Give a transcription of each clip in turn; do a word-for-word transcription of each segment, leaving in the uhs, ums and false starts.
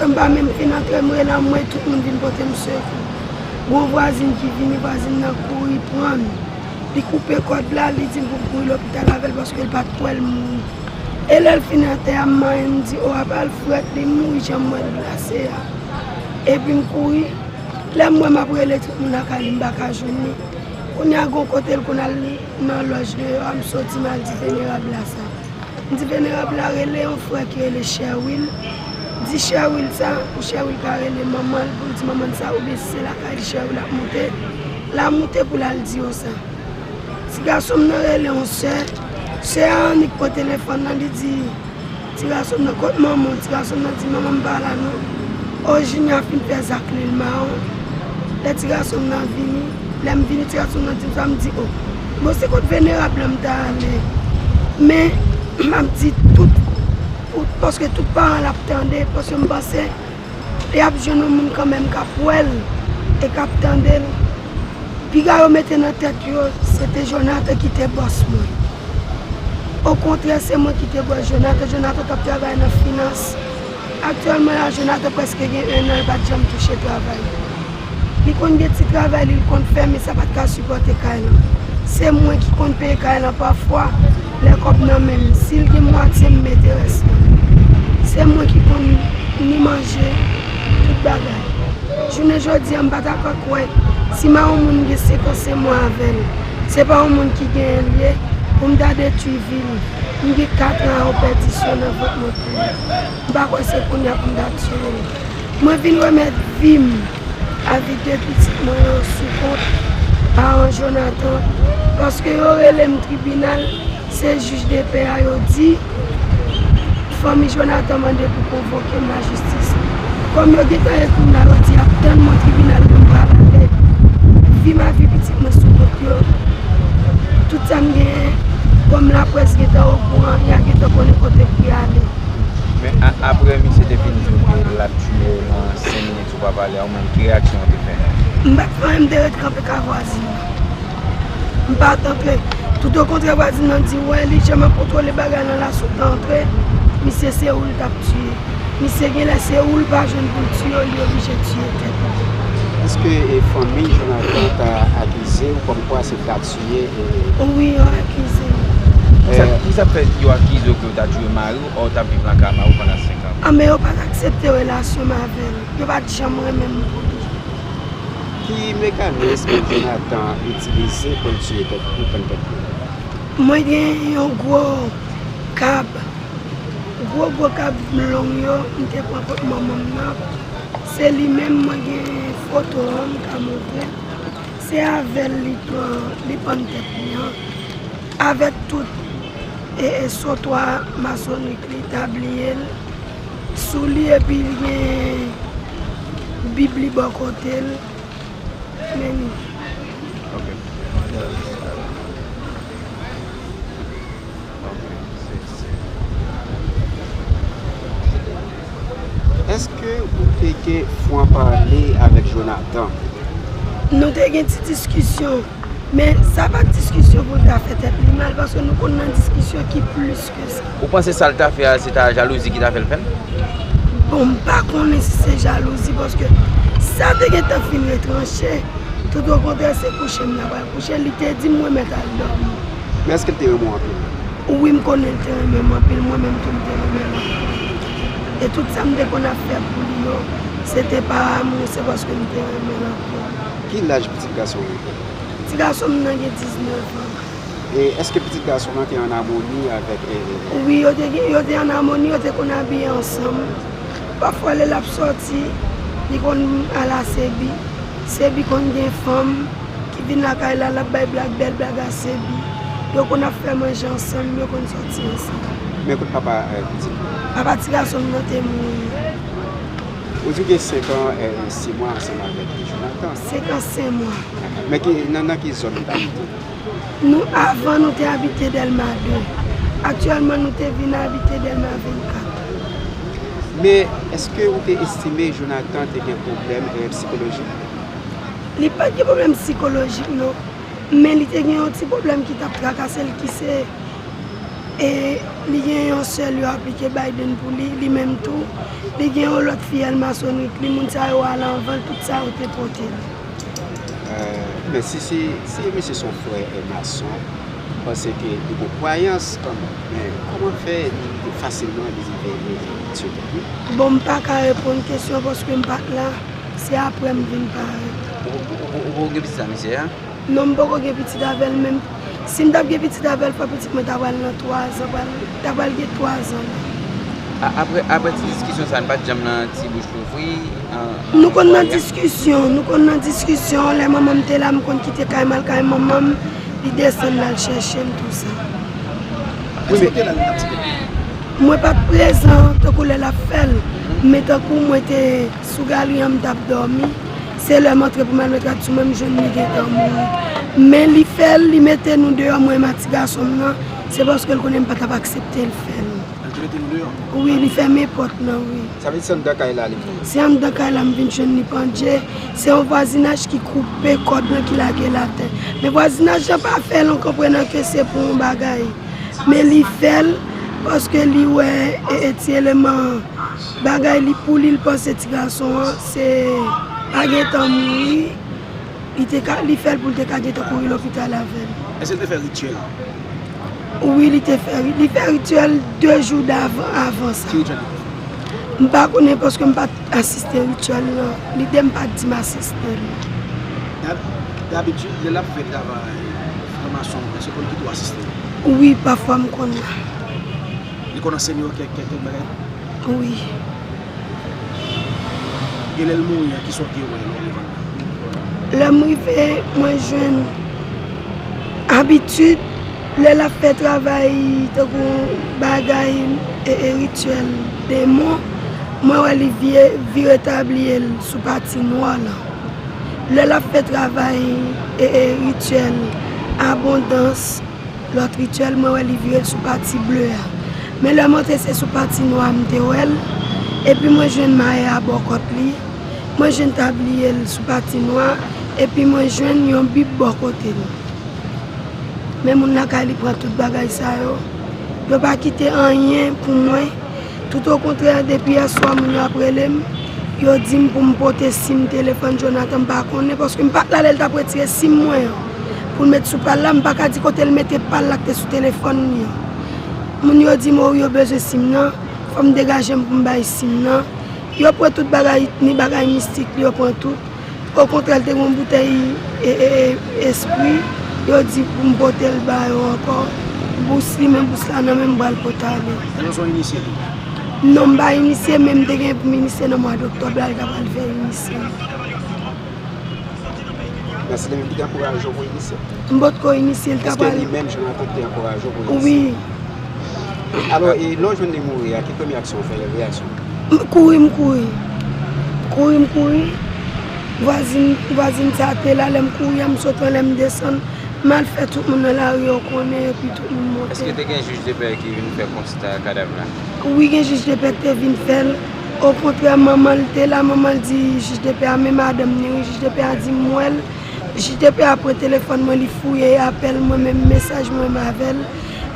M pa menm fin antre, m rele anmwey, tout moun vin pote m sekou. Gon vwazin ki vini, vwazin nan kouri pran m. Li koupe kòd la, li di m pou m kouri lopital avè l paske l pa t kwè l mouri. E lè l fin atè a, m manyen, m di, o, apa l frèt, li mouri jan m wè l glase a. Epi m kouri, lè m wè m ap rele tout moun lakay li, m pa ka jwenn li. Kounye a gon kote l konn al nan lòj deyò a, m soti m al di venerab la sa. M di venerab la rele yon frè ki rele Sherwill. Di Sherwill sa, pou Sherwill ka rele manman l, pou l di manman l sa, oubyen si se lakay li Sherwill ap moute, l a moute pou l al di yo sa. Ti gason m nan rele yon sè, sè a annik pran telefòn nan, li di, ti gason m nan, kot manman w? Ti gason m nan di, manman m pa la non. O, Junior fin fè zak li l mawon. Lè ti gason m nan vini, lè m vini, ti gason m nan di m sa, m di, o, bon, se kot venerab la m ta ale. Men, m ap di tout, pou, paske tout paran l ap tande, paske m panse, y ap jwenn yon moun kanmenm k ap wè l e k ap tande l. Piga yo mete nan tèt yo, se te Jonathan ki te bòs mwen. Okontrè, se mwen ki te bòs Jonathan. Jonathan t ap travay nan finans. Aktyèlman la, Jonathan prèske gen ennan, li pa t janm touche travay. Li konn gen ti travay li, li konn fè, men sa pa t ka sipòte kay lan. Se mwen ki konn peye kay lan pafwa, lè kòb nan men m. Si l gen mwatye, m mete rès lan. Se mwen ki konn ni manje, tout bagay. Jounen jodi a, m pa ta ka kwè, si m a yon moun m gen senkansenk mwa avè l, se pa yon moun ki genyen l ye, pou m ta detwi vi l. M gen kat an a yon pèdisyon nan vant mwen pou li. M pa kwè se kounye a pou m ta tiye l. Mwen vin remèt vi m avèk de pitit mwen yo sou kont paran Jonathan, paske yo rele m tribinal, se jij de pè a yo di, fanmi Jonathan mande pou konvoke m lajistis. Kòm yo gentan ekri m la, yo di y ap tann mwen tribinal pou m pral ale. Vi m a vi pitit mwen sou kont yo. Tout sa m genyen, kòm laprès gentan okouran, y a gentan konnen kote pou y ale. Men a- apre misye te fin di w ke l ap tiye w nan senk minit ou pa pale a w menm, ki reyaksyon w te fè? M pa t fè anyen, m te ret kanpe ka vwazin nan. M pa t antre. Toutokontrè, vwazin nan di, wè, li jan m ap kontwole bagay lan la, si w ta antre, misye se ou l t ap tiye. Misye genlè se ou l pa jwenn pou l tiye w, li oblije tiye tèt li. Èske e fanmi Jonathan ta akize w kòmkwa se w ta tiye e Wi, yo akize m. Kisa, kisa k fè yo akize w ke w ta tiye mari w, ò w t ap viv nan kay mari w pandan senk an? A, men yo pa t aksepte relasyon m avè l. Yo pa t janm renmen m pou li. Ki mekanis ke Jonathan itilize pou l tiye tèt, pou l prann tèt li? Mwen gen yon gwo kab, gwo gwo kab long yo, m te pran kot manman m nan. Se li menm mwen gen foto an, m ka montre. Se avè l li pran, li pann tèt li an. Avèk tout e, e sotwa masonik li, tabliye l sou li, epi li gen bib li bò kote l. Men li. Ok. Ok. Se, se. Èske ou te gen fwa pale avèk Jonathan? Nou te gen ti diskisyon, men sa pa t diskisyon pou l ta fè tèt li mal, paske nou konn nan diskisyon ki plis ke sa. Ou panse sa l ta fè a, se ta jalouzi ki ta fè l fè l? Bon, m pa konnen si se jalouzi, paske sa te gentan fin retranche. Toutokontrè, se kouche m nan pral kouche. Li te di m remèt al dòmi. Men èske l te renmen w anpil? Wi, m konnen l te renmen m anpil, mwen menm tou m te renmen l anpil. E tout sa m te konn ap fè pou li yo, se te pa amou, se paske m te renmen l anpil. Ki laj pitit gason w yo? Ti gason m nan gen diznèf an. E èske pitit gason w lan te ann amoni avèk, e, e, e? Wi, yo te gen, yo te ann amoni, yo te konn abiye ansanm. Pafwa, lè l ap sòti, li konn al a Sebi. Sebi konn gen fanm ki vin lakay la, l ap bay blag, bèl blag a Sebi. Yo konn ap fè manje ansanm, yo konn sòti ansanm. Men kot papa, e, pitit? Papa ti gason m nan te mouri. Ou di w gen senk an, e, sis mwa ansanm avèk Jonathan. Senk an, senk mwa. Men ki, nan, nan ki zòn ou t abite? Nou, avan, nou te abite Dèlma de. Aktyèlman, nou te vin abite Dèlma vennkat. Men, èske ou te estime Jonathan te gen pwoblèm, e, sikolojik? Li pa t gen pwoblèm sikolojik, non. Men li te gen yon ti pwoblèm ki t ap trakase l, ki se E li gen yon sèl yo aplike Biden pou li, li menm tou. Li gen yon lòt fi Elma Sonric, li moun sa yo al anvan l, tout sa yo te pote l. Men si se si mesye se yon frè mason, m panse ke li gon kwayans kanmenm. Men kòman fè li fasilman li rive veye Etye tèt li? Bon, m pa ka reponn kesyon paske m pa t la. Se apre m vin parèt. Ou ou- ou- ou gen pitit a misye a? Non, m poko gen pitit avè l menm. Si m t ap gen pitit avè l, fò pitit mwen ta pral nan twa zan, pral, ta pral gen twa zan la. A- Apre apre ti diskisyon sa, n pa t janm nan ti bouch louvri? Nou konn nan diskisyon, nou konn nan diskisyon. Lè manman m te la, m konn kite kay m al kay manman m, li desann l al chèche m, tou sa. Èske w te la lè l t ap tire? Mwen pa t prezan tankou lè l ap fè l, men tankou mwen te sou galri an, m t ap dòmi. Se lè m antre pou m al met rad sou mwen, m jwenn li gentan mouri. Men li fè l, li mete nou deyò, mwen menm ak ti gason m nan, se paske l konnen m pa t ap aksepte l fè l. L te mete nou deyò? Wi, li fèmen pòt lan, wi. Sa vle di se anndan kay la li fè? Se anndan kay la m vin jwenn li pandye. Se yon vwazinaj ki koupe kòd lan ki lage l atè. Men vwazinaj lan pa fè l, an konprenan ke se pou yon bagay. Men li fè l paske li wè e, e ti eleman bagay li pou li, l panse ti gason an se pa gentan mouri. Li te ka, li fè l pou l te ka gentan kouri lopital avè l. Èske l te fè rityèl? Wi, li te fè, li fè rityèl de jou davan, avan sa. Ki rityèl li te fè? M pa konnen paske m pa t asiste rityèl lan. Lide m pa t di m asiste l. Dab- Dabitid, lè l ap fè travay franmason, èske w konn kite w asiste l? Wi, pafwa m konn la. Li konn anseye w kèk kèk kèk bagay? Wi. E lè l mouri an, kisa w te wè lè w rive anndan? Lè m rive, mwen jwenn abitid, lè l ap fè travay tankou bagay e, e rityèl demon, mwen wè li vye, vire tabliye l sou pati nwa lan. Lè l ap fè travay e, e rityèl abondans, lòt rityèl, mwen wè li vire l sou pati ble a. Men lè m antre, se sou pati nwa a m te wè l. Epi mwen jwenn maye a bò kòt li. Mwen jwenn tabliye l sou pati nwa. Epi mwen jwenn yon bib bò kote l. Men moun lakay li pran tout bagay sa yo. Yo pa kite anyen pou mwen. Tout okontrè, depi yèswa moun yo ap rele m, yo di m pou m pote sim telefòn Jonathan, m pa konnen, paske m pa t la lè l t ap retire sim mwen an pou l met sou pa l la, m pa ka di kote l mete pa l la k te sou telefòn li an. Moun yo di m, o, yo bezwen sim nan, fò m degaje m pou m bay sim nan. Yo pran tout bagay, ni bagay mistik li, yo pran tout. Okontrè, l te gen yon boutèy e, e, e, espri, yo di pou m pote l ba yo ankò. Bous li, men bous la nan men m, m pral pote ale. Èske w se yon inisye tou? Non, m pa inisye, men m te gen pou m inisye nan mwa doktòb la, l ta pral fè inisye. Men se li menm ki te ankouraje w pou w inisye? M potko inisye, l ta Èske pral. Li menm, Jonathan, ki te ankouraje w pou w inisye? Wi. Alò, e lè w jwenn li mouri a, ki premye aksyon w fè, reyaksyon? M kouri, m kouri. Kouri, m kouri. Vwazin, vwazin sa te la, lè m kouri a, m sot anlè, m desann. M al fè tout moun nan lari yo konnen, epi tout moun monte. Èske te gen jij de pè ki vin fè konsta kadav la? Wi, gen jij de pè ki te vin fè l. Okontrè, manman l te la, manman l di jij de pè a, men madanm ni, wi, jij de pè a di m wè l. Jij de pè a pran telefòn mwen, li fouye apèl mwen, menm mesaj mwen avè l.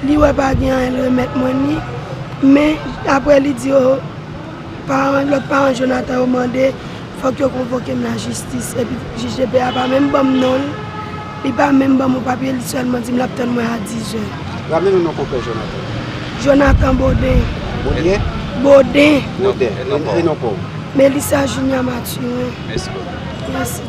Li wè pa gen anyen, l remèt mwen ni. Men, apre li di, o, paran, lòt paran Jonathan yo mande, fòk yo konvoke m lajistis. Epi jij de pè a pa menm ban m non l, li pa menm ban m yon papye, li sèlman di m l ap tann mwen a dizè. Raple nou non konpè Jonathan. Jonathan Baudin. Baudin? Baudin. Baudin. E non pa w? E non pa w? Melissa Junior Mathurin. Mèsi bokou. Mèsi.